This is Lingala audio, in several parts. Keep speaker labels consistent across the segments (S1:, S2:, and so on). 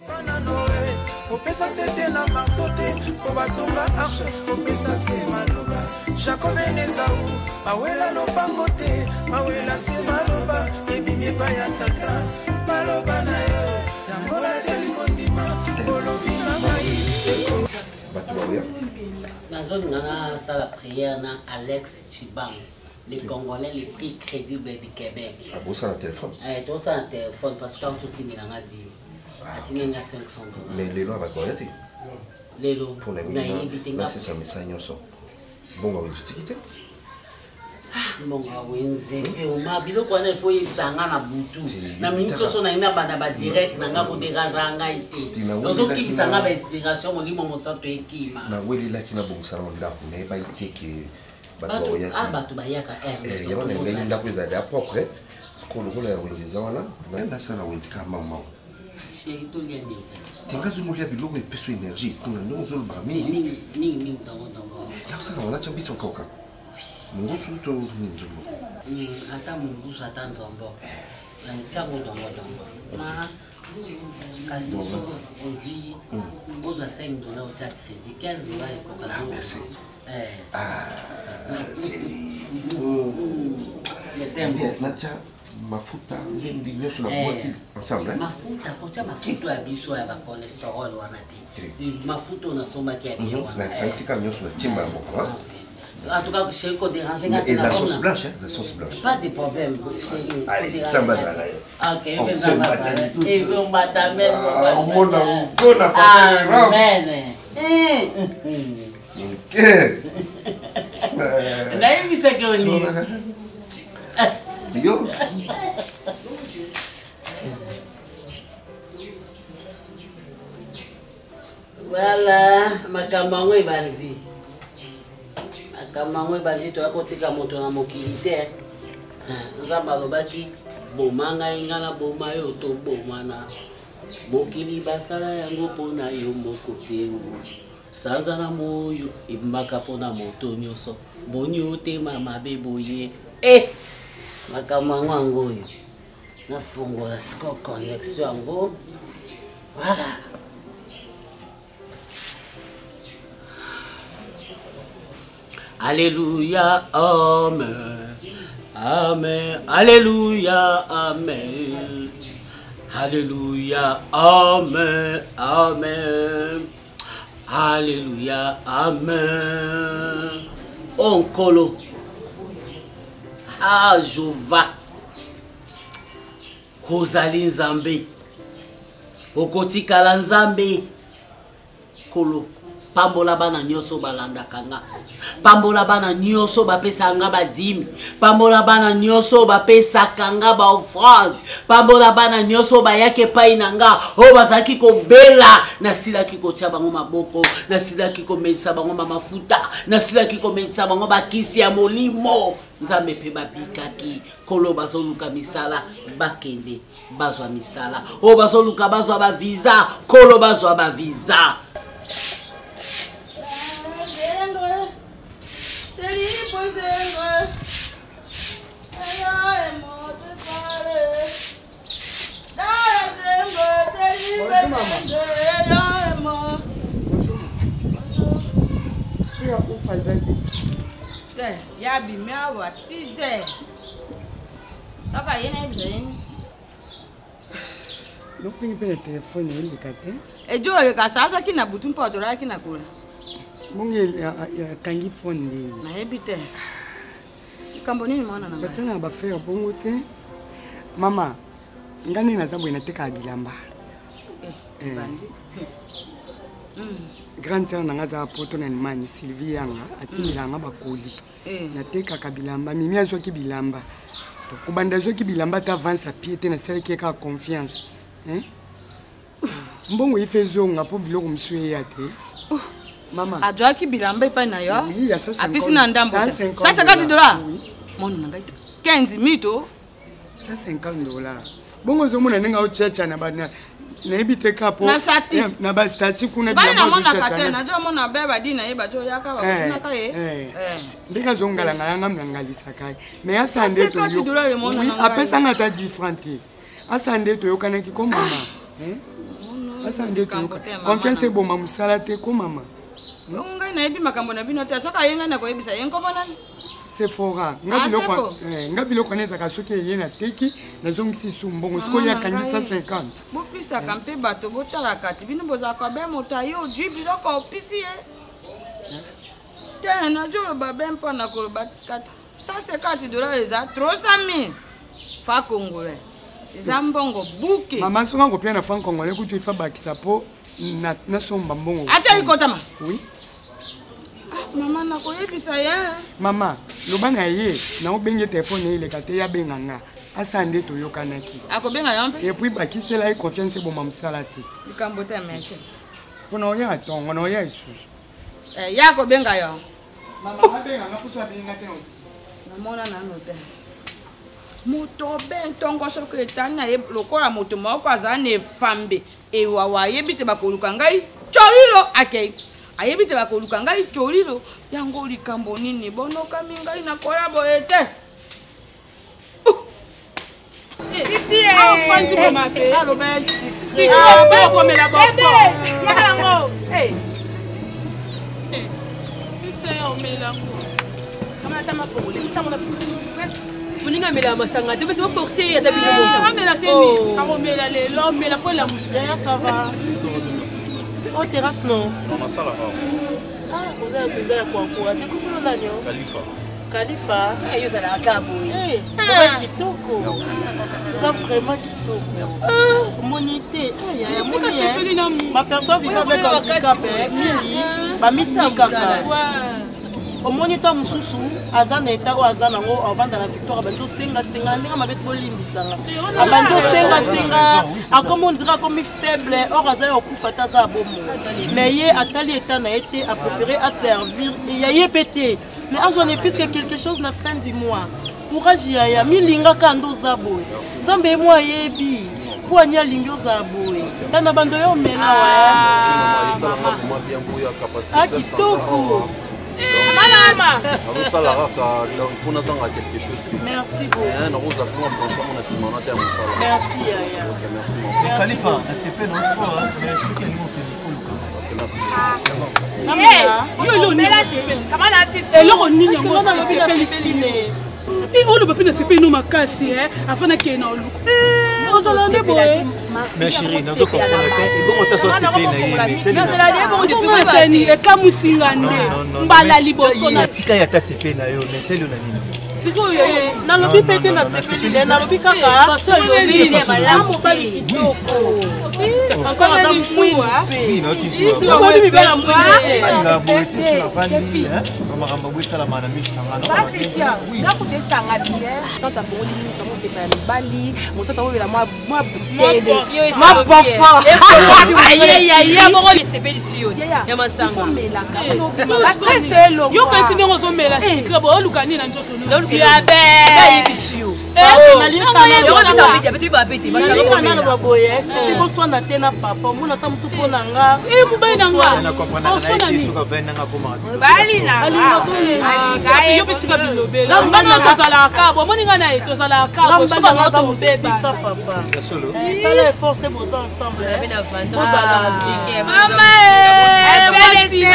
S1: Bana Noe, kopesa se te na marto te mpo batonga arche, kopesa se maloba. Jacob na Ezau bawela lopango te, bawela se maloba ebimi epai ya tata. Maloba na yo yango nazali kondima, olobi na ngai
S2: bato baoya.
S3: Nazolinga nasala prière na Alex Tshibangu, le Congolais le plus crédible du Québec.
S2: Ah, bosala téléphone?
S3: Eh, tosala téléphone parce que tango totindela nga dimi. Atindi nga 500 $.
S2: Mais lelo bato baya te.
S3: Lelo
S2: Mpona
S3: nayebi te nga
S2: nasisa misala nyonso. Bongo wenze tiki te.
S3: Mbongo ya wenze mpe oma biloko wana ifo oyebisa nga na butu na minute nyonso nayi na banda badirect na nga koderangea ngai te, ozokimisa nga bainspiration, molimo mosantu ekima.
S2: Nawelelaki nabongisa na ndako, nayebaki te ke bato baoya te.
S3: Bato bayaka.
S2: Yango na ngai ndako ezali ya propre sikoyo lokola ya wenze eza wana, nasala wenze kaka mama.
S3: Chéri, tolia nini?
S2: Tenga azomolia biloko epeso énergie kuna ndenge ozolobaka mingi.
S3: Mingi mingi, ntongo ntongo.
S2: Nakosala wana, tya biso kauka mongusu to nini, nzombo.
S3: Ata mongusu ata nzombo, tiango dongo dongo ma kasi soko ozwi, ozwa 5 $ otya crédit, 15 $ ekoka.
S2: Ah, merci. Natya mafuta ndembi nyonso na bwaki ensemble.
S3: Mafuta, kotya mafuta ya biso ya bacholestérol wana te, mafuta oyo nasombaki ya bien wana.
S2: Nasangisi nyonso na timba ya moko.
S3: En tout cas, chéri, ko déranger nga.
S2: Et la sauce blanche, hein, la sauce blanche.
S3: Pas de problème, chéri.
S2: Allez, Nzambe azala yo.
S3: Ok, ezombata.
S2: Omona ngona.
S3: Amen.
S2: Ok.
S3: Nayebisaki yo nini?
S2: Yo.
S3: Voilà, makambo yango ebandi. Makambo yango ebandi, toya kotika moto na mokili te. Nzambe alobaki: "Boma ngai, ngai naboma yo, tobomana." Mokili basala yango mpona yo moko te. Sanza na moyo ebimaka mpona moto nyonso. Boni otema mabe boye? E makambo yango yango oyo nafongola siko connexion yango. Voilà. Alléluia, Amen. Amen. Alléluia, Amen. Alléluia, Amen. Amen. Alléluia, Amen. Oh, Nkolo. Ah, Jova. Ozali Nzambe. Okotikala Nzambe. Kolo, pambola bana nyonso balandaka nga, pambola bana nyonso bapesaka nga badîme, pambola bana nyonso bapesaka nga baoffrande, pambola bana nyonso bayaki epai na nga oyo bazalaki kobela. Nasilaki kotia bango maboko, nasilaki komelisa bango bamafuta, nasilaki komelisa bango bakisi ya molimo Nzambe mpe babikaki. Kolo, bazoluka misala, bakende bazwa misala. Oyo bazoluka bazwa bavisa, kolo, bazwa bavisa.
S4: Bonjour maman. Bonjour.
S5: Te, ya bimi awa 6 heures. Soki aye, nayebisa ye nini?
S4: Lokungi mpe na telefone eyeleka te.
S5: Ejo oleka sa azalaki na butu mpo tolaki na kula.
S4: Bongo akangi phone ndenge?
S5: Nayebi te. Likambo nini, mwana na ngai?
S4: Basalaka bafrère bongo te, mama. Ngai ndenge naza boye, natekaka bilamba.
S5: Eh, bandi.
S4: Grande sœur na nga aza poto na Allemagne, Sylvie Yanga, atindelaka nga bakoli. Natekaka bilamba. Mimi azwaki bilamba, kobanda azwaki bilamba ata avance à pied te. Nasalaki ye kaka confiance. Mbongo ife ezonga mpo biloko mosusu eya te, mama.
S5: Azwaki bilamba epai na yo, apesi na ndambo te, 150 $. Mwana na ngai, 15 mito.
S4: 150 $. Bongo ozomona ndenge aotiatia na bana, nayebi te ka po na bastati kuna.
S5: Ngai namonaka te, nazomona be badi na ye, bazoyaka, bakotunaka ye.
S4: Ndenge azongalanga yanga, nangalisaka ye, mais asa nde apesanga ata 10 franc te. Asa nde toyokanaki ko, mama. Asala nde toyoka. Confiance eboma mosala te ko mama.
S5: Ngai nayebi makambo na bino te. Soki aye ngai nakoyebisa ye nkombo nani?
S4: Sephora. Nga
S5: Ah,
S4: biloko
S5: Sepho.
S4: nga biloko wana ezalaka soki eye nateki nazongisi su mbongo sikoyo
S5: Mama
S4: ye
S5: na
S4: akangi
S5: ngai,
S4: 150.
S5: Bopisaka mpe bato botalaka ti bino bozalaka be moto aye ojwi biloko opisi ye te. Nazoloba be mpo na koloba kati 150 dollar eza 300 000 franc congolais, eza mbongo buke.
S4: Mama, soki akopia na franc congolais kutu ifa bakisa mpo nasomba mbongo.
S5: Ata likotama.
S4: Oui.
S5: Ah, mama, nakoyebisa ye.
S4: Mama, loba na ye naobenge telefone ye eleka te, ye abenga nga, asala nde toyokanaki.
S5: Akobenga yo mpe.
S4: Et puis bakisela ye confiance eboma mosala te.
S5: Likambo te, merci.
S4: Mpo na oya ntongo na oya lisusu.
S5: Eh, ye akobenga yo.
S4: Mama, abenga nga mposo abenga te osi.
S5: Namona nano te moto be ntongo soki etani na ye lokola moto moko azala na efambe ewawa, ayebi te bakoluka ngai colilo, akei ayebi te bakoluka ngai colilo. Yango likambo nini bonokami ngai nakoya boye te?
S6: Ofandi boma te, okomela bofo yango omela ngo.
S7: Moninga amelaka masanga te, pesi boforce ye ata bino.
S6: Amela te, akomela lelo, omela po elamusa.
S8: Ça va? Oh, terrasse non? Ah, oza ya koza ya koencourage. Komona nani o?
S9: Khalifa.
S8: Khalifa.
S7: Yo ozalaka kaka boye.
S8: Oza kitoko. Oza vraiment kitoko. Omoni te.
S6: Tika sepeli na
S8: Bapersone vivant avec handicap mingi bamitikaka. Omoni, ta mosusu aza na eta oyo aza nango, avanda na Victoire, abandi osengasenga na ndenge mabe te, bolimbisanga, abandi osengasenga, akomi on dirait akomi faible, or aza ya kokufa te, aza ya bomoi, mais ye atali eta na ye te, apréféré aservir ya ye mpe te, mais azwa ne fût-ce que quelque chose na fin du mois. Courage yaya, milingaka nde oza boye, Nzambe ye mo ayebi mpo ani alingi ozala boye nda na bando yo omela wa. Ah, kitoko.
S9: Nazosala kaka mpo nazanga quelque chose te.
S8: Merci beaucoup.
S9: Nakozala mpo branchement na nsima na te ya mosala.
S8: Merci yaya.
S9: Ok, merci mama.
S1: Khalifa, nasepeli na trop, mais soki elingi okende, oluka.
S9: Ok, merci.
S6: Eloko nini yango esepelisi yo? Oloba mpe nasepeli no makasi afin nakende na oluka ozala nde boye.
S1: Mais chéri, nazo comprendre te, ebongo ta so asepeli na ye.
S6: Asani ekamusinga nde mbala liboso na
S1: Tika ye ata sepeli na yo, mais teli yo na nini?
S6: Sikoyo
S8: Nalobi mpe te nasepeli ne, nalobi kaka mobali kitoko.
S6: Encore aza mwindu.
S8: Omoni mibali ya mwindu.
S1: Alinga boye te, so navandi bamakambo boye esalama na miso na nga.
S10: Patricia, ndako tesanga bien, sante afongoli miso yango, sepa ya mibali mosante akomela mwa bouteille, mwa parfum.
S7: Esepelisi yo ya masanga.
S10: Omelaka bastress elongo.
S6: Yokanisi ndenge ozomela sikre boye, oluka nini na nzoto yabe?
S7: Ayebisi yo.
S8: Nalinga naloba boye, Stefi, boswana te na papa, omona ata mosu mpo na nga.
S6: Mobali na nga. Yo mpe tika bilobela, bana tozalaka kaka bomoni ngai na ye, tozalaka kaka bosuka nga tobeba.
S8: Papa, sala effort, se boza ensemble.
S6: Mama, mwasi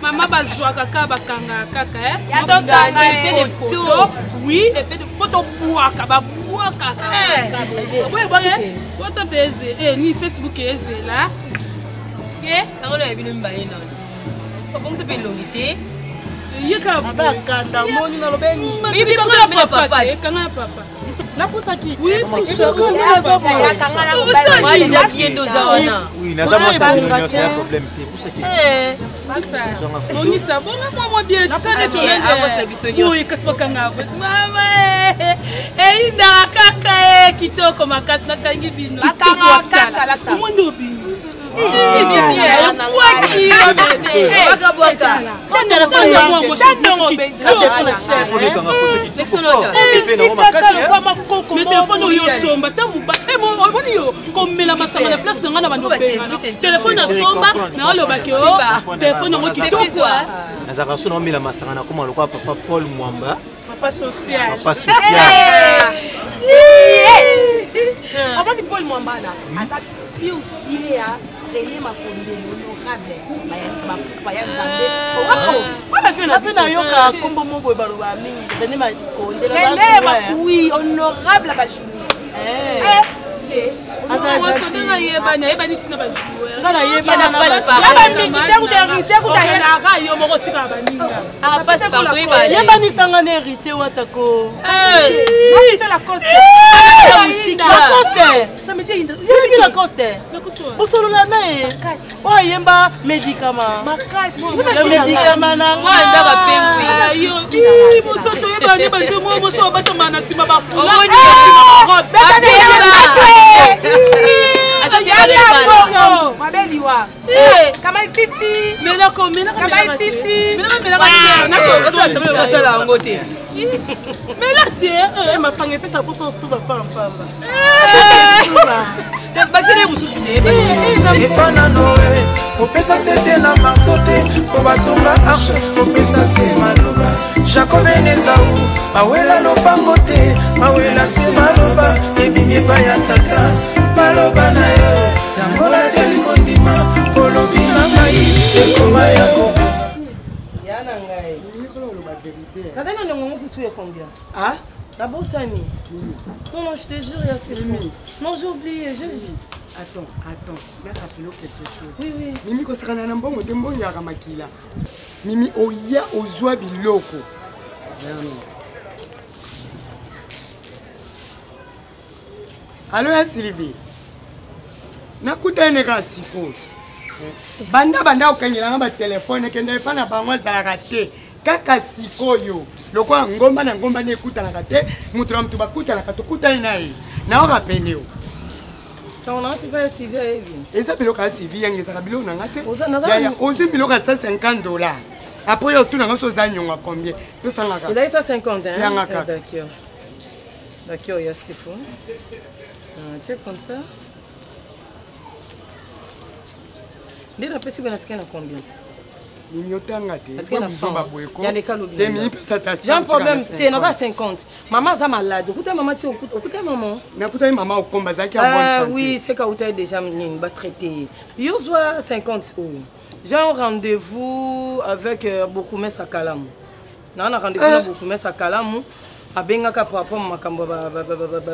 S6: mama bazwaka kaka, bakangaka kaka effet de photo, oui, effet de po tobwaka, babwakaka WhatsApp eze ni Facebook ezela.
S7: Yango na bino mibale nano obongisa mpe elongi te.
S6: Ye kaka.
S8: Aza kanda, moni nalobeni.
S6: Papa te, kanga ya papa.
S8: Napusaki.
S7: Ye nde oza wana.
S1: Oui, naza mwasi na bino nyonso, ya problème te, pusaki.
S6: Bongisa bonga mwa mwa bien sa neti olende kasi bakanga mama eyindaka kaka kitoko makasi, nakangi bino omoni obino bwaki.
S7: Bwaka.
S6: Mais telefone oyo osomba ta omoni yo komela masanga na place na ngai na bando obengana telefone asomba na olobaki o telefone yango kitoko.
S1: Nazalaka so naomela masanga, nakoma lokola papa Paul Mwamba.
S6: Papa social.
S1: Papa social.
S10: Omoni Paul Mwambana aza pure vieux ya René Makondele honorable bakupa ya Nzambe.
S8: Mpe nayoka nkombo moko boye baloba mingi René Makondele.
S10: René Makui honorable ba journée.
S6: Ndenge ayebani ayebani ntina bajoueur yo moko otikaka baninga
S8: yebanisanga na héritier watako yebi lacoste bosolola na ye oyo ayemba médicament médicament na
S6: moso toyebani banzembo moso babatama na nsima bafula
S10: mabeliwa kamai titi
S6: melako
S10: kamai titi
S7: osala yango te
S6: mela te
S8: masanga epesa mposa osuba pampamba
S7: bakisele mosusu te
S1: epa na noe opesa se te na marto te mpo batonga arche opesa se maloba jakob ene ezau bawela lopango te bawela se maloba ebimi epai ya tata maloba na yo yango nazali kondima olobi na ngai ekoma ya ko
S8: ya na ngai nazali na ndongo mokusu ya combien ah nabosani non non je te jure ya c'est non j'ai oublié je
S4: attends attends na rappelo quelque chose
S8: oui, oui.
S4: Mimi kosakana na mbongo te mbongo yaka makila mimi oya ozwa biloko alo ya sylvie nakutani kaka sikoyo banda banda okangelanga batelefone ekenda epa na bango azalaka te kaka sikoyo lokola ngomba na ngomba nde ekutanaka te moto na moto bakutanaka tokutani na ye naorapele yo eza biloko ya sivi yange ezalaka biloko na nga te ozwi biloko ya 150 dollar apres yo otuna nga so oza nyonga combien pesangaka
S8: ezali 150
S4: yanga kaka
S8: d'accord d'accord ya sifu tiens comme ça nde napesi boye natikali na combien
S4: mimi otanga te buzoba boye ko te mimi pesa ta
S8: j'ai un problème te naza 50 mama aza malade okuta mama ti okuta mama
S4: nakutaki mama okomba azalaki ya bonne santé
S8: oui c'est ka déjà nini batraite ye yo zwa 50 oyo j'ai un rendez-vous avec euh, bourgmestre kalamu naa na rendez-vous na bourgmestre kalamu abengaka par rapport makambo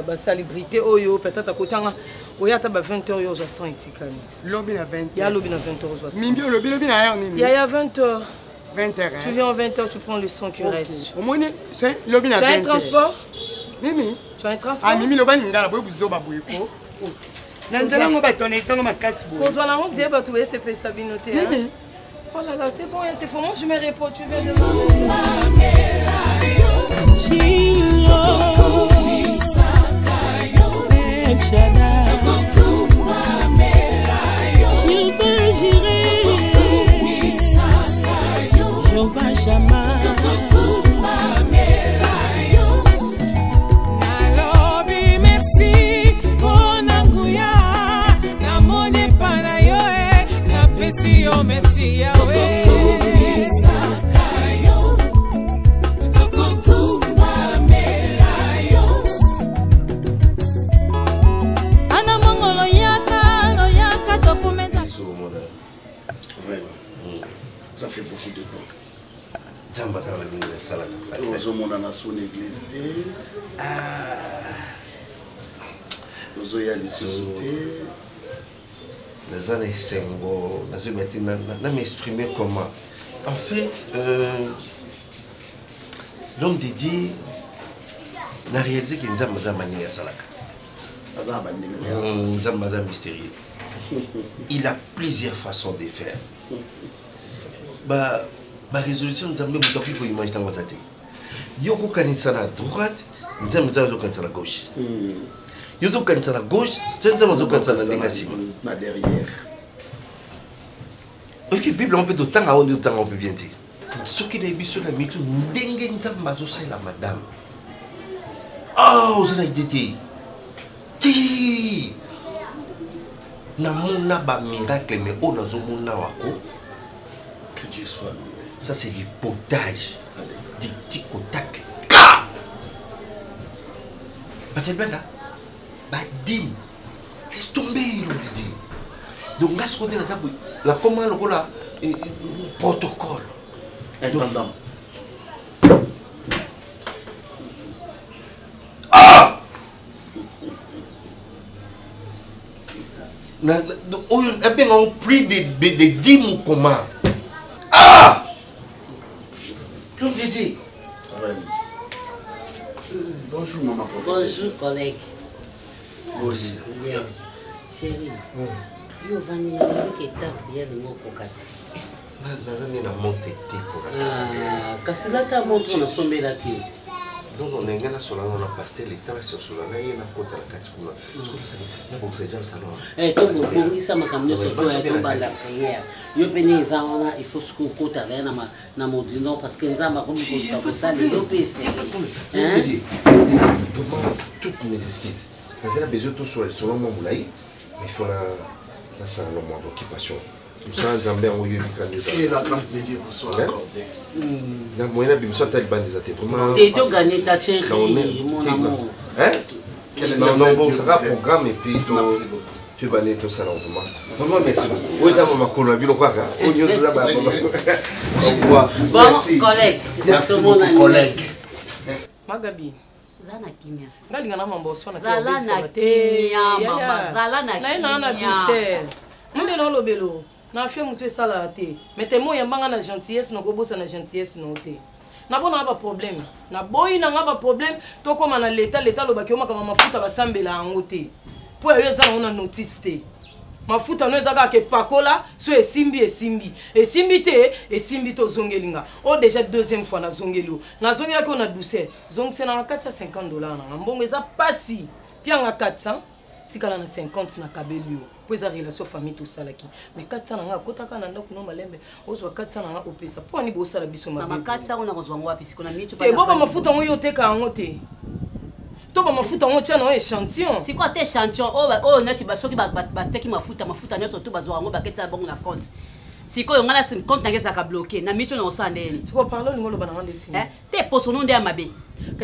S8: basalubrité oyo peut-être akotanga oya ata ba 20 heures yo ozwa 100 etikali
S4: lobi na 20
S8: ya lobi na 20 heures ozwa 100
S4: mimbi olobi lobi na heure nini
S8: ya ya 20 heures
S4: 20 heures
S8: tu viens en 20 heures tu prends le son qui reste
S4: omoni lobi na
S8: 20 tu as un transport
S4: nini
S8: tu as un transport
S4: ah mimi loba lingala boye buzoba boye ko na nzela yango bato na etango makasi boye
S8: kozwa nango die bato esepelisa bino te
S4: nini
S8: Oh là là, c'est bon, c'est faux. Moi, je me réponds, tu viens de
S11: Nalobi merci mpona nguya namoni epa na yo e napesi yo merci yawe
S12: Ana mongolo yaka loyaka tokumenza
S2: Vraiment.
S13: Ça fait beaucoup de temps.
S2: Nzambe aza na ndenge asalaka.
S13: Ozomonana so na église te. Ozoya lisusu te.
S2: Naza na esengo, nazoyeba te na m'exprimer comment. En fait, l'homme de Dieu na réalisé que Nzambe aza manière asalaka.
S13: Aza na bandenge na ye asalaka.
S2: Nzambe aza mystérieux. Il a plusieurs façons de faire. Ba ba résolution Nzambe moto akoki koimagine yango aza te. Yo okokanisa na droite, Nzambe nzambe azokanisa na gauche. Yo ozokanisa na gauche, Nzambe azokanisa na ndenge ya nsima.
S13: Na derrière.
S2: Oyoki Bible yango mpe totanga yango nde totanga yango mpe bien te. Soki nayebi so na mitu ndenge Nzambe azosalela madame. Ah, oza na idée te. Te. Namona ba miracle mais oyo nazomona wako.
S13: Que Dieu soit loué.
S2: Ça c'est du potage. Du tic au tac. Ka! Batel Benda. Badime laisse tomber, l'homme de Dieu. Donc nga sikoyo nde naza boye, nakoma lokola protocole.
S13: Intendant.
S2: Ah! Oyo nabenga yango plus de 10 mokoma. Ah! L'homme de Dieu.
S13: Bonjour maman prophétesse.
S3: Bonjour collègue.
S13: Bonjour.
S3: Bien. Chérie. Yo ovandi na yoki etape ya lingo okoka te.
S2: Naza nde na monte te
S3: mpona. Kasi lata montre nasombelaki yo.
S2: Non, non, ndenge nasola ngo na pasteur leta nasosola na ye nakota na kati kuna. Soki nasali nabongisa deja salon.
S3: Eh, tobongisa makambo nyonso to ya tobanda prière. Yo mpe nde eza wana, il faut soki okota kaya na na modino parce que nzambe akomi koluka kosala yo mpe
S2: esengeli. Vraiment, toutes mes excuses. Nazala besoin tosola lisolo mwa molai, mais il faut nasala no mwa occupation. Mosala nzambe yango oyebi kanda eza.
S13: Que la grâce de Dieu vous soit accordée.
S2: Na moyen na bimisa ata libanda eza te vraiment.
S3: Te to gagner ta chérie, mon amour.
S2: Hein? Non, non, bon, ça va programme et puis to tu vas aller tout ça là vraiment. Vraiment merci beaucoup. Oyo eza makolo na bino kaka. Oyo nyonso eza ba. Au revoir.
S3: Bon, collègue.
S13: Merci beaucoup collègue.
S8: Magabi.
S3: Zala na kimia.
S8: Nga linga na mambo oswana
S3: te. Zala na kimia mama, zala na kimia.
S8: Na na douceur. Munde na olobelo. Na fie mutu esala te. Mais temo yambanga na gentillesse na kobosa na gentillesse na te. Nabona nga ba problème. Naboyi na nga ba problème tokoma na leta leta alobaki yo makambo mafuta basambela yango te. Po ya yo eza nango na notice te. Mafuta no eza kaka epakola so esimbi esimbi. Esimbi te, esimbi te ozongeli nga. O déjà deuxième fois nazongeli yo. Nazongelaki yo na douceur. Zongisela nga 450 $ na nga. Mbongo eza pasi. Pia nga 400, tikala na 50 na kabeli yo. Po eza relation famille tosalaki. Mais 400 na nga akotaka na ndako no malembe, ozwa 400 na nga opesa. Po ani bosala biso mabe?
S3: Mama 400 ngo nakozwa ngo wapi siko na mitu
S8: Te bo ba mafuta ngo yo oteka yango te. To ba mafuta ngo tia na yo échantillon.
S3: Siko ata échantillon oyo oyo neti ba soki bateki mafuta mafuta nyonso to bazwa yango baketisa bongo na compte. Sikoyo nga na compte na nga ezalaka bloqué na mitu na osala ndeni.
S8: Siko parle olingo loba na nga ndeti.
S3: Te poso no nde ya mabe.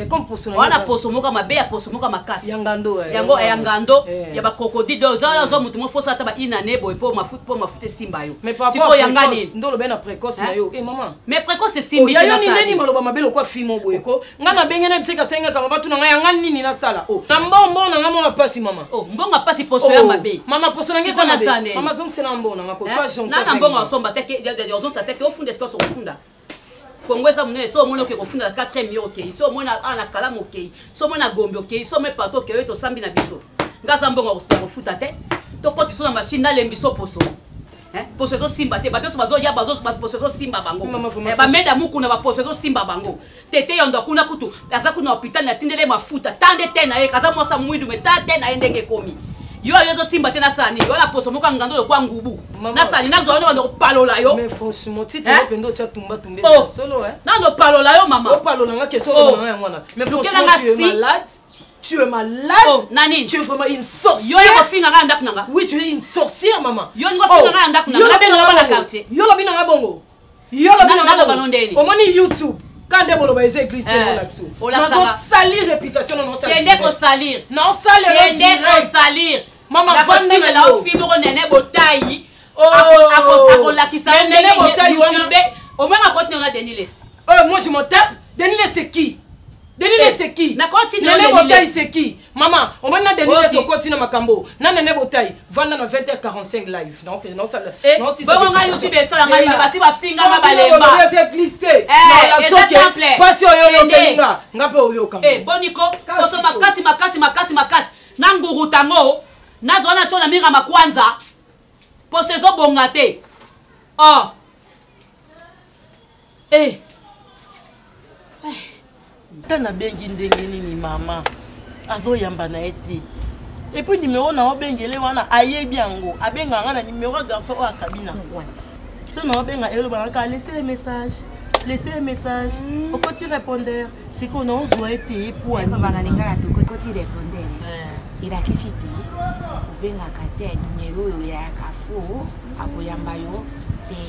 S8: Comme poso na
S3: wana poso moko mabe ya poso moko makasi.
S8: Ya ngando
S3: eh. Yango ya ngando ya ba crocodile donc za zo mutu mo fosa ata ba inane boy po mafuta po mafuta esimba yo.
S8: Mais par rapport ya ngani ndolo bena précoce na yo. Eh maman.
S3: Mais précoce esimbi
S8: te. Ya yo nini maloba mabe lokwa fimo boye ko. Nga na benge na biseka senga kama batu na nga ya ngani nini nasala. Oh. Na mbongo na nga mwa pasi mama.
S3: Oh, mbongo pasi poso ya mabe.
S8: Mama poso na ngeza mabe. Mama zongisela mbongo na nga ko soit gentil.
S3: Na mbongo osomba te ke ozongisa te ke ofunda esika osokofunda. Kongo eza monene, so omoni oke kofunda na 4e yo okei, so omoni awa na Kalamu okei, so omoni na Gombe okei, so omoni partout okei, oyo tosambi na biso. Nga aza mbongo ya kofuta te, tokoti so na machine nalembi so poso. Poso ezosimba te, bato nyonso bazoya poso ezosimba bango. Bameda mukuna ba poso ezosimba bango. Tete yondo kuna kutu aza kuna hôpital natindele mafuta, tande te na ye, aza mwasa mwindu me tande te na ye ndenge ekomi. Yo yo ezosimba te nasala nini? Wana poso moko ya ngando lokwa ngubu. Nasala nini? Nazwa wana bando kopalola yo.
S8: Mais franchement, titre
S3: Hein?
S8: mpe nde otya tumba tumba
S3: Oh.
S8: eza solo hein.
S3: Nano palola yo mama.
S8: Opalola nga question oh. na yango wana. Mais
S3: Lukela
S8: franchement,
S3: nga
S8: tu es
S3: si.
S8: malade. Tu es malade.
S3: Oh, nani?
S8: Tu es vraiment une sorcière.
S3: Yo yo kofinga nga ndako na nga.
S8: Oui, tu es une sorcière maman.
S3: Yo ngo finga nga ndako na nga. Nabenga nga bana quartier.
S8: Yo lobi na nga bongo. Yo lobi na nga
S3: Naloba
S8: bongo.
S3: no ndeni.
S8: Omoni YouTube. Quand nde boloba eza église te
S3: Eh,
S8: olakisa.
S3: olakisaka.
S8: Nazo salir réputation na naosala.
S3: Kende kosalir.
S8: Naosala yo
S3: Kende
S8: direct.
S3: kosalir.
S8: Mama vanda na
S3: Nakotikela
S8: yo.
S3: yo fille moko nene botayi.
S8: Oh.
S3: Akolakisa yo
S8: Mais nene
S3: ndenge
S8: botayi wana.
S3: YouTube. Au moins akoti na Denis Lessie.
S8: Oh, moi je m'en tape. Denis Lessie c'est qui? Denis
S3: Eh,
S8: Lessie c'est qui?
S3: nakoti na
S8: Nene
S3: Denis
S8: Botayi
S3: Lessie.
S8: c'est qui? Maman, on m'a Denis
S3: Ok.
S8: Lessie okoti na makambo. Na Nene Botayi, vanda na 20h45 live. Non, non ça.
S3: Eh,
S8: non si ça.
S3: bongo nga YouTube esala nga nini? Basi bafinga nga balemba.
S8: Eza église te.
S3: Eh,
S8: Na
S3: eza
S8: olakisa oke.
S3: temple.
S8: Pasi oyo
S3: Kende.
S8: oyokeli nga, nga mpe oyoka.
S3: Eh, boniko, poso makasi makasi makasi makasi. Na nguru tango, nazwa na tshona minga makwanza. Poso ezobonga te. Oh. Eh.
S8: Ta nabengi ndenge nini mama azoyamba na ye te. Et puis numéro na obengele wana ayebi yango, abengaka nga na numéro ya garçon oyo akabi na coin. So na obenga eloba na ka laisser le message, laisser le message, okoti répondeur, sikoyo na ozwa ye te ye po ani.
S10: Bana lingala tokoti répondeur. Elakisi te obengaka te numéro oyo ya kafo akoyamba yo
S14: te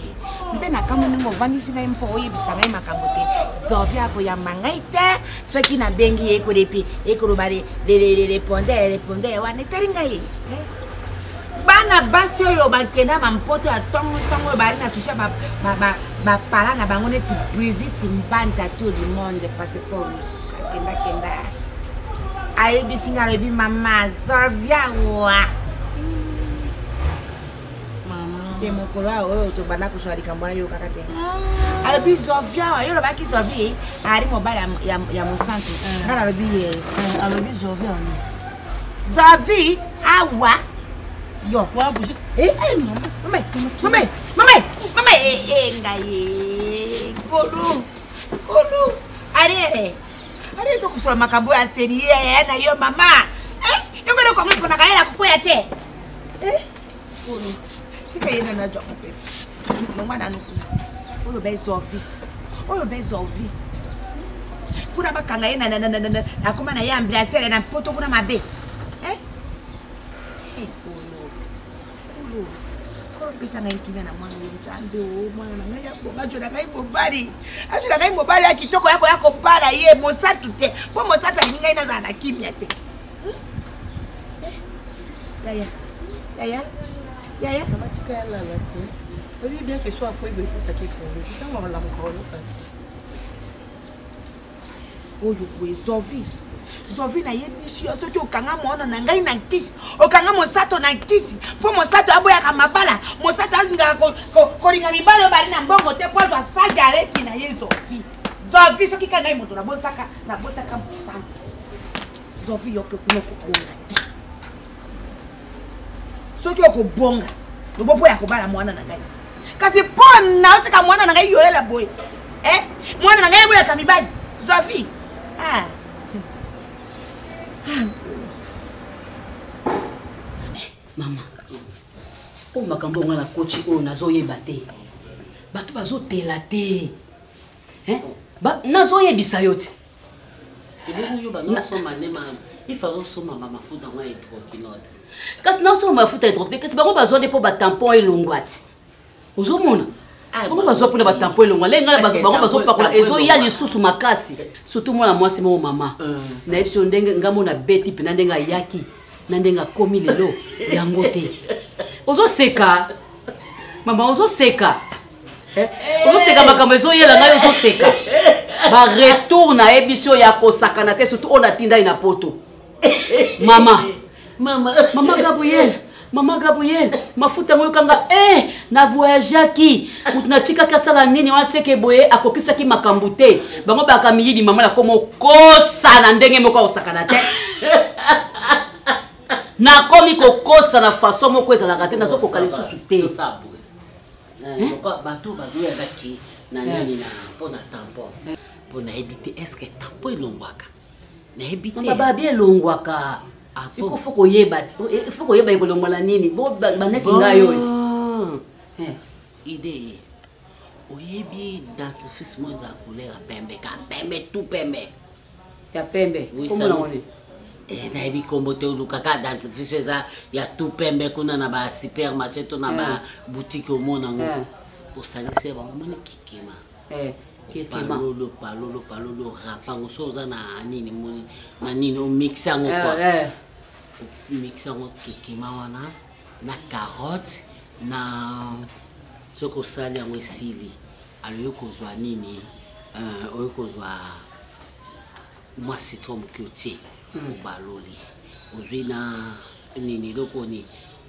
S14: mpe nakamwi ndenge ovandisi ngai mpo oyebisa ngai makambo te zovi akoyamba ngai te soki nabengi ye ekolepi ekoloba repondeur repondeur wana etali ngai eh? bana basi oyo bakenda bampoto ya ntongo ntongo oyo baali na susi ya bapala na bango neti brigitte mbanza tour du monde passeport rouge akendakenda ayebisi ngai alobi mama zorvia wa te mokolo awa oyo tobanda kozwa likambo wana yokaka te ah. alobi zovi awa yo olobaki zovi ali mobali ya mosantu eh. ngai nalobi ye eh,
S8: alobi zovi ani
S14: zovi awa yo eh, mame mame mame mame ngai kolu kolu ariere ariere tokosola makambo ya serie na yo mama yango eloko yango eponaka ye na kokwea te Kolo, tika ye nanu azwa mopepe. Longwa nanu kuna. Oyo be zovi. Oyo be zovi. Kuna bakanga ye na na na na na akoma na ye embrasser na poto kuna mabe. Eh? Eh kolo. Kolo. Kolo pesa ngai kimia na mwana oyo Nzambe o mwana na ngai abonga azwela ngai mobali. Azwela ngai mobali ya kitoko ya koya kobala ye mosantu te. Mpo mosantu alingi ngai nazala na kimia te. Hmm? Eh, yaya yaya yaya
S8: tika ya lala te oyebi bien ke so akwei epesaki ekongo ntango alamuka oloka
S14: oyo boye zovi zovi nayebisi yo soki okanga mwana na ngai na nkisi okanga mosato na nkisi mpo mosato aboyaka mabala mosato alingaka kolinga mibala oyo bali na mbongo te mpo azwa sazi aleki na ye zovi zovi soki ka ngai moto nabotaka nabotaka mosantu zovi yo mpe kuna okobonga te soki okobonga lobo mpo ya kobala mwana na ngai kasi mpo na otika mwana na ngai yolela boye eh? mwana na ngai eboyaka mibali zovi ah. Ah,
S3: mama oyo makambo oyo ngai nakoti oyo nazoyeba te bato bazotela te nazoyebisa yo te
S15: ebongo yo banda osomba nde ifa osomba bamafuta yango ya hydroquinote
S3: kasi naosomba mafuta ya hydroquinote kasi bango bazwa nde mpo batampon elongwa ti ozomona ah, bango bazwa mpona batampon elongwa ndenge ngai bango bazopakola ezoya lisusu makasi surtout mwana mwasi moko mama eh. nayebi so ndenge ngai mona beti mpena ndenge ayaki na ndenge akomi lelo yango te ozoseka mama ozoseka Eh, ozoseka makambo ezoyela ngai ozoseka baretour nayebi biso ya kosakana te surtout oyo natindai na poto mama mama mama gabriel mama gabriel mafuta yango yokanga e eh, na voyageaki moto natikaki asala nini wana seke boye akokisaki makambo te bango baka miyibi mama nakoma okosa na ndenge moko akosakana te nakomi kokosa na façon moko ezalaka te nazokoka lisusu te
S15: Eh, lokola bato bazoyaka ke na eh. nini na mpo na tampon mpo nayebi te est ce que tampon elongwaka nayebi te
S3: babi elongwaka ah, siko fo koyeba eh, fo koyeba ekolongwa na nini bo baneti ngai oyo
S15: idee oyebi dentifrice mo eza couleur ya pembe ka pembe tout pembe
S3: ya pembe
S15: Eh, nayebi nkombo te olukaka dentifrice eza ya tout pembe kuna na ba supermarché to na ba eh. boutique omona yango eh. osangisi bango omoni kikema palolo palolo palolo rapa yango so oza na nini moni na nini omixe yango kua omixe yango kikema wana na carotte na soki osali yango esili aloyi kozwa nini oyo kozwa mwa citron moke otie hmm. obaloli ozwi na nini eloko nini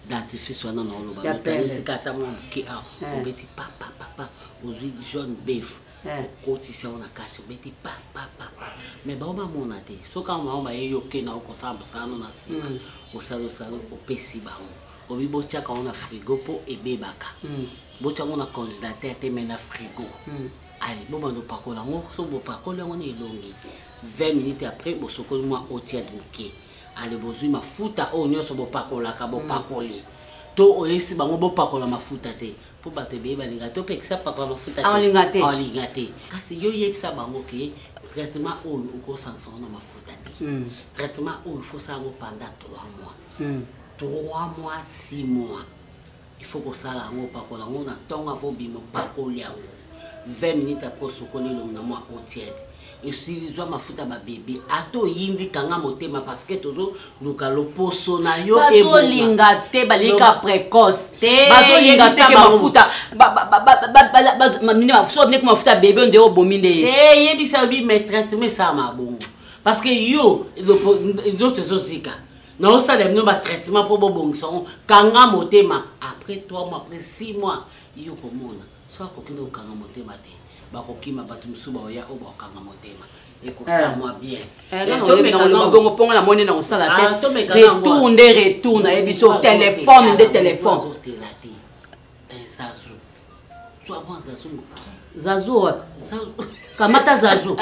S15: dentifrice wana na oloba otangisi ata mwa moke awa eh. obeti papapapa ozwi jaune bef eh. okotisi yango na kati obeti papapapa mais bango bamona te soki awa bango baye yo okenda okosala mosala no na nsima hmm. osala osala opesi bango obi botiaka yango na frigo mpo ebebaka hmm. botia yango na congélateur te mais na frigo ale bobanda opakola yango so bopakoli yango na elongi 20 minutes après bosokoli mwa eau tiède moke ale bozwi mafuta oyo nyonso bopakolaka bopakoli mm. to oyebisi bango bopakola mafuta te mpo bato ebele balinga te opekisa pakola mafuta te olinga te kasi yo yebisa bango ke traitement oyo okosangisa yango na mafuta te mm. traitement oyo fosala yango pendant 3 mois mm. 3 mois 6 mois.
S3: Il faut kosala yango, opakola yango na ntongo avo obima, opakoli yango 20 minutes après osokoli elongi na mwa eau tiède, esili. Zwa mafuta babebe, ata oyindi, kanga motema, parce que tozoluka loposo na yo.
S16: Bazolinga te, balingi précoce, bazolinga te ke mafuta so ndeki mafuta bebe nde obomi nde.
S3: Te, yebisa yobi, mais traitement esalama bongo, parce que yo nzoto ezozika, naosala bino batraitement mpo bobongisa yango. Kanga motema, après 3 mois, après 6 mois, yo komona. So akoki nde kokanga motema te, bakokima bato mosusu, baoya oyo bakokanga motema, ekosala mwa bien.
S16: Bongo mpongo namoni na kosala te, retour nde retour, nayebi so telefone nde telefone.
S3: Azotela te, zazu, zwa mwa zazu moke.
S16: Zazu, kamata zazu,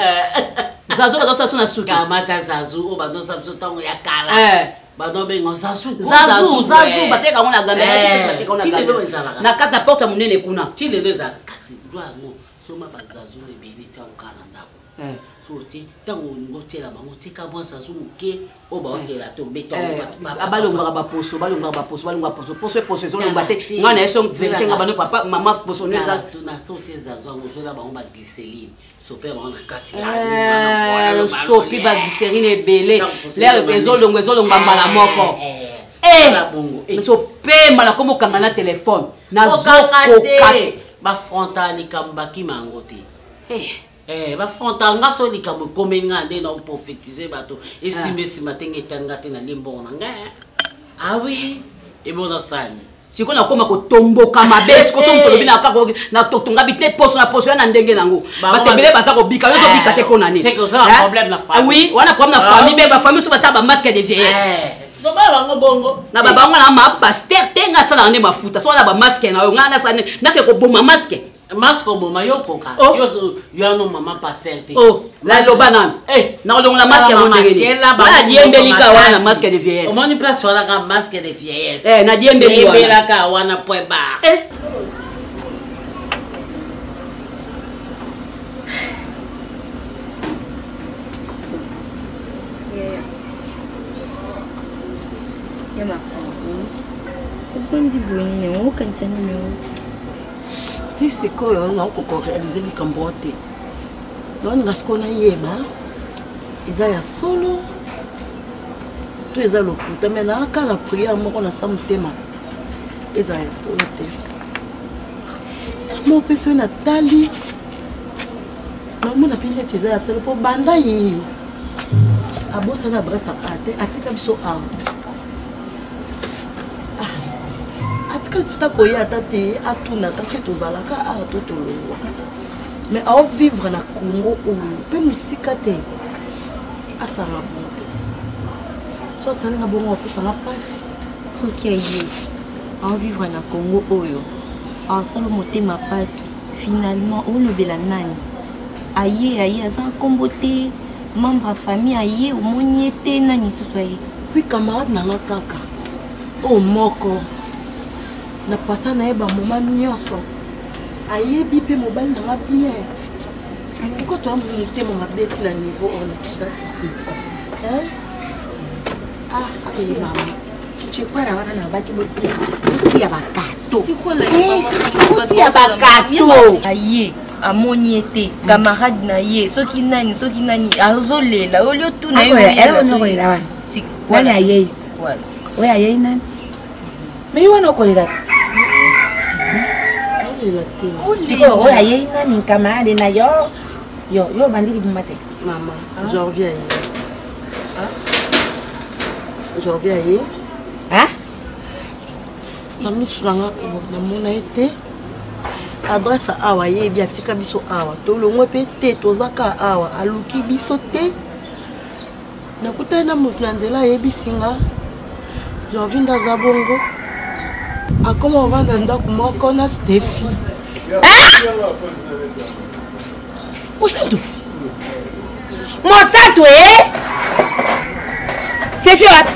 S16: zazu bazosala so na suki.
S3: Kamata zazu oyo bazosala biso ntango ya kala, bazobenga zazu.
S16: Zazu, zazu bateka yango na Gambia, na kati na porte ya monene kuna.
S3: Ti lelo ezalaka, kasi zwa yango, soma bazazu ebele, tia okala na ndako. So oti ntango olingi otiela bango, tika mwa zazu moke oyo baotela te, obeta.
S16: Balongaka baposo, balongaka baposo, balongaka poso, poso poso ezolongwa te. Ngai na ye so vérité, nga bano papa mama poso no eza.
S3: So otie zazu yango, ozwela bango baglycéline, sope bango na kati.
S16: Sopi baglycérine ebele, lere ezolongwa, ezolongwa mbala moko. Mais opema na komi okanga na telefone, nazokoka
S3: te. Bafronta likambo, bakima yango te. Bafronta nga so likambo ekomeli nga nde na prophétise bato, esimba esima te, nga etali nga te, nalie mbongo na ngai. Awi eboza sani.
S16: Sikoyo nakóma kotomboka mabe. Sikoyo so moto olobi na kaka natotonga bi te, poso na poso ya na ndenge nango, bato ebele baza kobika, yo ozobika te mpo na nini? Oui, wana problème na famille. Be bafamille so batia bamasque de vieillesse.
S3: Bango bongo.
S16: Na babango na ma pasteur te, nga asalaka nde mafuta so wana bamasque na yo, nga nasala nake koboma masque.
S3: Masque oboma, yo koka yo ano mama pasteur te.
S16: Naloba nanu, nakolongola masque yango ndenge nini? Wana diembelika wana masque de vieillesse.
S3: Omoni place wana ka masque de vieillesse.
S16: Na diembeli wana.
S3: Diembelaka wana, point barre.
S7: Ya Martin, okondi boye nini? Okanisa nini o?
S8: Ti sikoyo nakoka koréaliser likambo oyo te. Naoninga sikoyo nayeba eza ya solo to eza lokuta, me naaka na prière moko na sa motema, eza ya solo te. Mo mpe soki natali, namona mpe neti eza ya solo, mpo banda ye abosani adresse aka te, atika biso awa, atikali tuta koya ata te, atuna ata soki tozalaka awa to tolongwa. Mais aovivre na Congo oyo mpe mosika te, asala bongo te. So asali na bongo, apesanga mpasi.
S7: Soki aye aovivre na Congo oyo, asala motema mpasi. Finalement olobela nani? Aye, aye aza nkombo te, membre ya famille aye, omoni ye te, nani lisusu aye?
S8: Puis camarade nanga kaka oyo moko na pasa na ye bamoma nyonso, ayebi mpe mobali nanga bien. Pourquoi toya motema mabe ti na niveau oyo na Kinshasa? Ah e mama
S14: Chekwara wana na baki botia botia bakato, botia bakato.
S7: Aye amoni ye te, camarade na ye soki nani, soki nani azolela, oli otuna
S14: ye wana nani ayei oyo ayei nani? Me yo wana okolela sikoyo, oyo ayei nani? Camarade na yo, yo yo obandi libuma te.
S8: Mama Jorvi aye, Jorvi aye na miso na nga, namona ye te. Adresse awa ayebi, atika biso awa, tolongwe mpe te, toza ka awa, aluki biso te. Nakutani na moto na nzela, ayebisi nga Jorvi nde aza bongo, akoma ovanda ndako moko na Stefi.
S14: Mosantu, mosantu e Sefi wapi?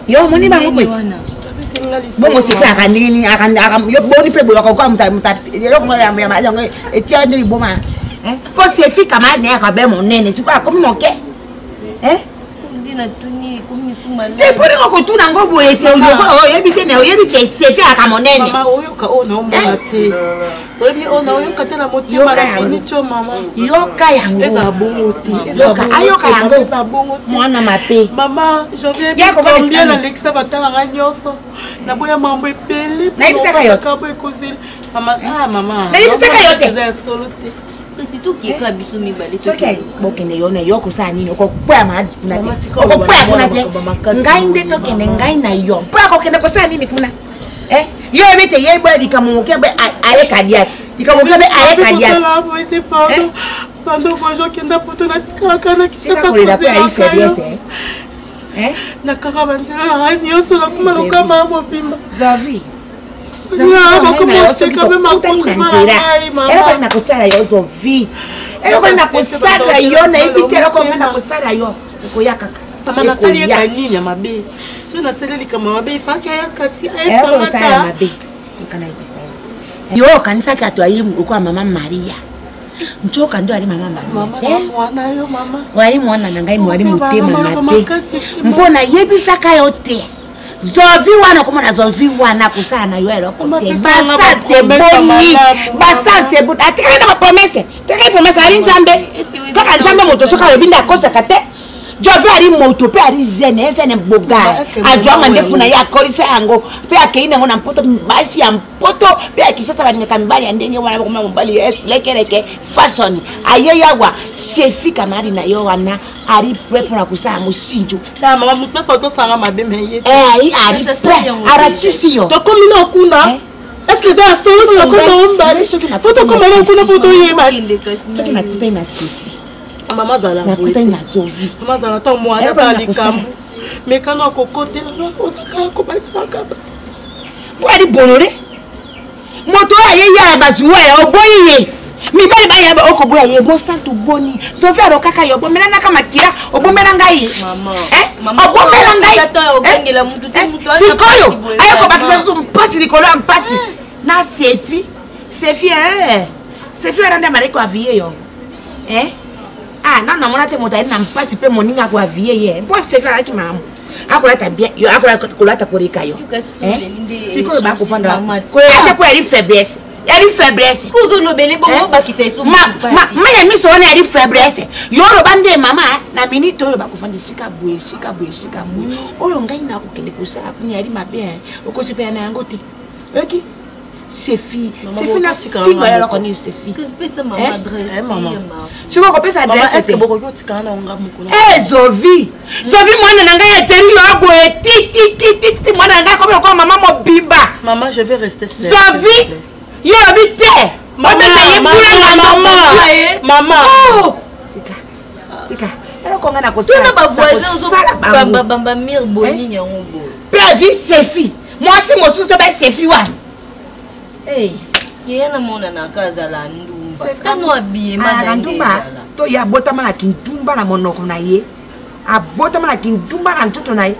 S14: Yo omoni bango boye bongo, Sefi aka ndenge nini? Yo boni mpe boye akoka eloko ya yango etia nde liboma, mpo Sefi camarade na ye akabe monene, sikoyo akomi moke.
S7: natuni ekomi su maladi.
S14: Te mpo ndenge kotuna yango boye te oyebi te na oyebi te sefi alaka monene.
S8: Mama oyoka oyo naomona te. Oyebi oyo naoyoka te na motema na boni tio mama.
S14: Yoka yango.
S8: Ezala bongo te.
S14: Yoka ayoka yango. Mwana mabe.
S8: Mama, j'avais combien nalekisa batala nga nyonso. Naboya mambo ebele.
S14: Nayebisaka yo.
S8: Makambo ekozeli. Mama, ah mama.
S14: Nayebisaka yo te.
S8: Eza ya solo te.
S7: Kasi tokeka biso mibale.
S14: Soki bokende yo na yo kosala nini okokwea maladi kuna te okokwea kuna te ngai nde tokende ngai na yo mpo akokende kosala nini kuna eh, yo oyebi ete ye boya likambo moke boye aye kadiate likambo moke boye aye kadiate
S8: pardon voyage okenda poto natikalaka na
S14: kinshasa kolela mpo ayi faiblesse eh?
S8: nakanga banzela na ngai nyonso nakoma lokama mobimba
S14: zavi eloko nini nakosala yo zovi eloko nini nakosala yo nayebi te eloko ngai nakosala yo ekoya kaka
S8: mama nasali yeka nini ya mabe so nasali likambo mabe ifaki aya kasi
S14: eloko osala mabe yoka nayebisa yo yo okanisaki ato ayi lokola mama maria ncoka nde ali mama maria te wali mwana na ngai mwali motema mabe mpo nayebisaka yo te zovi wana okomona zovi wana kosala na yo eloko te basanse boni basanse boni atikaki na bapromese tikaki promese ali nzambe kaka nzambe moto soki alobi nde akosaka te jovi ali moto mpe ali zene ezene bogar ajwa mandefu na ye akolisa yango mpe akei nango na mpoto basi ya mpoto mpe ya kisasa balingaka mibali ya ndenge wana bakoma mobali lekeleke fasoni aye yawa sefi kamari na yo wana ali pre mpona kosala mosinjo
S8: mama moto nyonso otosanga mabe me ye
S14: eh, ali pre aratisi yo
S8: tokomi na kuna eh? est-ce que eza ya solo nakoma ombali fo tokoma na kuna mpo toyeba
S14: soki nakutani na sefi
S8: mama azala
S14: nakutani na zovi
S8: mama azala to mwana azala likambo mekano akokotela ozaka kobakisaka basi
S14: mpo ali bolole moto oyo aye ya bazuwa ya oboyi ye mibali baya okoboya ye mosantu boni sofi alokaka yo obomelanaka makila obomela ngai eh? obomela ngai eh? sikoyo aye kobakisa susu mpasi likolo ya mpasi na sefi sefi eh? sefi wana nde amalaki koaviye yo ah nano namona te moto ayeli na mpasi mpe moninga akoaviye ye mpo sefi azalaki malamu akolata bien yo akolata koleka yo eh? sikoyo bakofanda koyeba te mpo yali faiblesse yali faiblesse mai ya miso wana yali faiblesse yo oloba nde mama na minute oyo bakofanda esika boye esika boye esika boye oyo ngai nakokende kosala kuna yali mabe okosepela na yango te oyoki sefi sefi na finga ya loko nini sefi soki okopesa adresse te zovi zovi mwana na ngai ateli yo boye tititititi mwana na ngai akomi lokola mama mobimba zovi yo olobi te obeta ye bula
S8: mama
S14: tika tika eloko ngai nakosala
S7: bavoisin mire bonini yango boye
S14: mpe azwi sefi mwasi mosusu ba sefi wana
S7: yeye namonanaka azala ndumba tano abiyema
S14: na ndumba to ye abotama na kindumba na monoko na ye abotama na kindumba na nzoto na ye.